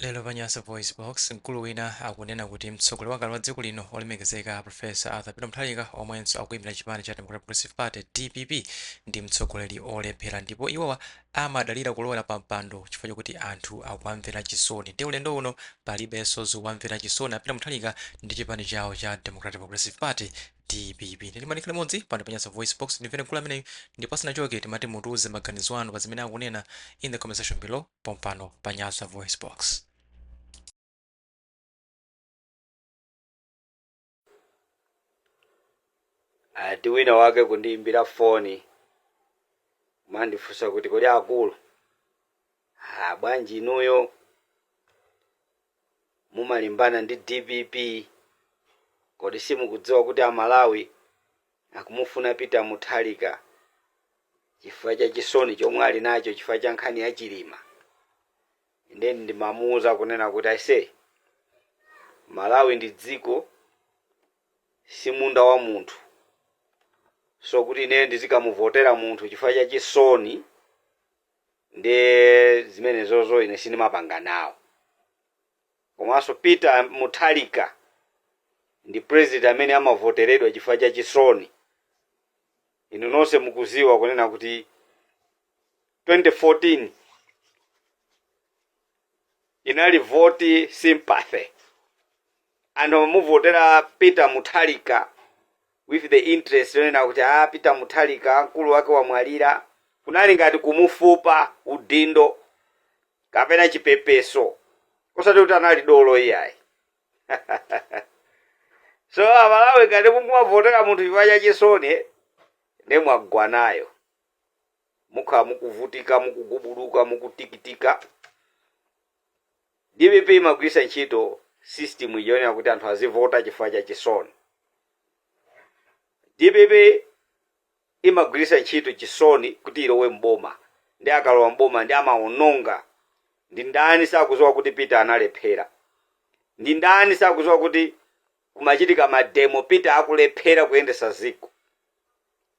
Lero pa Nyasa VoiceBox, mkulu wina akunena kuti mtsogoleri wakale wa dziko lino olemekezeka Professor Arthur Peter Mutharika, omwenso akuyimira chipani cha Democratic Progressive Party, DPP, ndi mtsogoleri olephera ndipo iwowa amadalira kulowera pa mpando chifukwa chokuti anthu akuwamvera chisoni. Ndi ulendo uno palibenso zowamvera chisoni a Peter Mutharika ndi chipani chawo cha Democratic Progressive Party, DPP. Ndimati limodzi pano pa Nyasa VoiceBox ndimvere mkulu ameneyu, ndipo asanachoke timati mutiuze maganizo anu pa zimene akunena in the comment section below pompano pa Nyasa VoiceBox. Ati wina wake kundiyimbira foni, mandifunsa kuti, "Kodi akulu, ah, bwanji inuyo mumalimbana ndi DPP? Kodi simukudziwa kuti Amalawi akumufuna Peter Mutharika chifukwa cha chisoni chomwe ali nacho chifukwa cha nkhani ya Chilima?" Then ndimamuwuza kunena kuti, "Aise, Malawi ndi dziko, si munda wa munthu. So kuti ine ndizikamuvotera munthu chifukwa cha chisoni, ndi zimenezozo ine sindimapanga nawo. Komanso Peter Mutharika ndi president amene amavoteredwa chifukwa cha chisoni. Inu nonse mukuziwa kunena kuti 2014 inali vote sympathy. Anthu amamuvotera Peter Mutharika with the interest yonena kuti, ah, Peter Mutharika mkulu wake wamwalira. Kunali ngati kumufupa udindo kapena chipepeso, osati kuti anali dolo, iyayi. So Amalawi, ngati mukumavotera munthu chifukwa cha chisoni, ne mwagwa nayo. Mukhala mukuvutika, mukugubuduka, mukutikitika. DPP imagwiritsa ntchito system iyonena kuti anthu azivota chifukwa cha chisoni. DPP imagwiritsa ntchito chisoni kuti ilowe mboma, ndi akalowa mboma ndi amaononga. Ndi ndani sakudziwa kuti Peter analephera? Ndi ndani sakudziwa kuti kumachitika mademo, Peter akulephera kuyendesa ziko?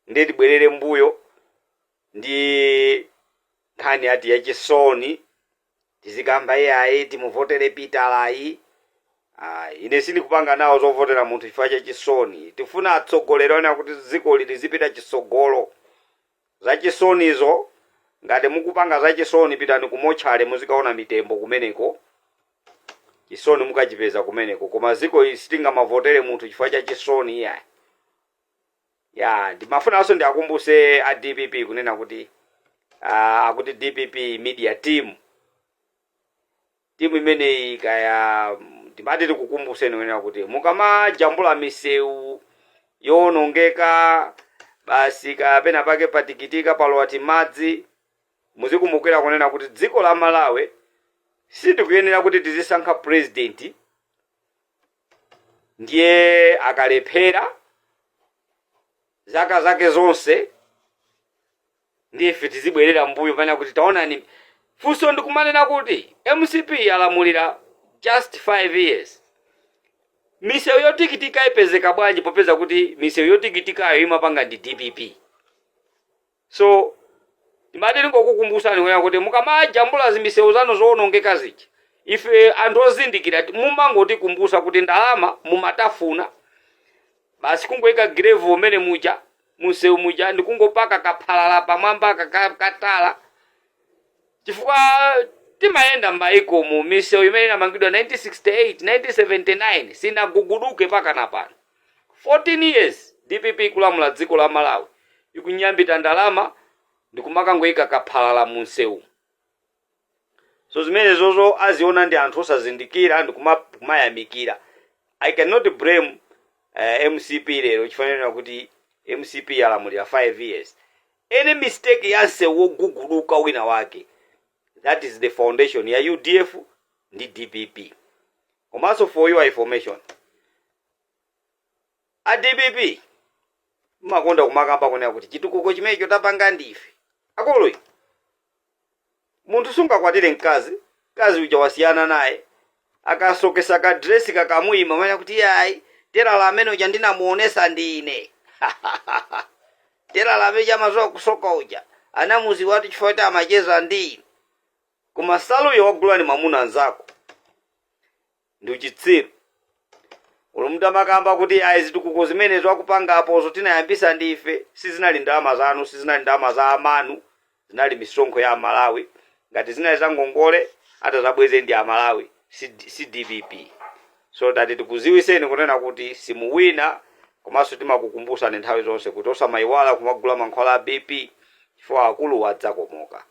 Ndiye tibwerere mbuyo ndi nkhani ati yachisoni, tizikamba, "Iyayi, timuvotere Peter layi." Ayi, ine sindikupanga nawo zovotera munthu chifukwa cha chisoni. Tifuna atsogoleri onena kuti dziko lizipita chitsogolo. Zachisonizo, ngati mukupanga zachisoni, pitani kumotchale, muzikaona mitembo kumeneko. Chisoni mukachipeza kumeneko. Koma dziko ili sitingamavotere munthu chifukwa cha chisoni, iyayi. Ya, ndimafunanso ndiakumbuse a DPP kunena kuti akuti DPP media team, timu imeneyi kaya, ndimati tikukumbuseni kunena kuti mukamajambula misewu yowonongeka basi, kapena pake patikitika, palowa timadzi, muzikumbukira kunena kuti dziko la Malawi sitikuyenera kuti tizisankha president, ndiye akalephera zaka zake zonse, ndiye ife tizibwerera mbuyo pana kuti, "Taonani." Funso ndikumanena kuti MCP yalamulira just 5 years, misewu yotikitika ipezeka bwanji, popeza kuti misewu yotikitikayo imapanga ndi DPP? So timati tingokukumbusani kunena kuti mukamajambula zimisewu zanu zowonongeka zija, ife anthu ozindikira mumangotikumbusa kuti ndalama mumatafuna basi, kungoyika gravel umene muja munsewu muja, ndikungopaka kaphalala pamwamba katala, chifukwa timayenda m'mayiko mu misewu imene inamangidwa 1968, 1979 sinaguguduke pakana pano. 14 years DPP kulamula dziko la Malawi, ikunyambita ndalama ndikumakangoyika kaphalala munsewu. So zimene zozo aziona ndi anthu osazindikira ndikumayamikira. I cannot blame MCP lero chifanira kuti MCP yalamulira 5 years. Any mistake ya msewu woguguduka wina wake, that is the foundation ya UDF ndi DPP. Komanso for your information, a DPP mmakonda kumakamba kunena kuti chitukuko chimenecho tapanga ndife. Akulu, munthu sungakwatire mkazi, mkazi uja wasiyana naye, akasokesa kadresi kakamuyima, manena kuti, "Yayi, terala amene uja ndinamuonesa ndine. Terala amene chamazowa kusoka uja anamuziwa kuti chifukwa kuti amacheza ndi ine." Koma saluyo wagula ni mwamuna anzako. Ndi uchitsiru. Olo mutamakamba kuti ayi, zitukuko zimenezo akupangapozo tinayambisa ndife, sizinali ndalama zanu, sizinali ndalama za amanu, zinali misonkho ya Amalawi. Ngati zinali za ngongole, atazabweze ndi Amalawi, si DPP. So tati tikuziwiseni kunena kuti simuwina. Komanso timakukumbusani nthawi zonse kuti osamayiwala kumagula mankhwala a BP, chifukwa akulu adzakomoka.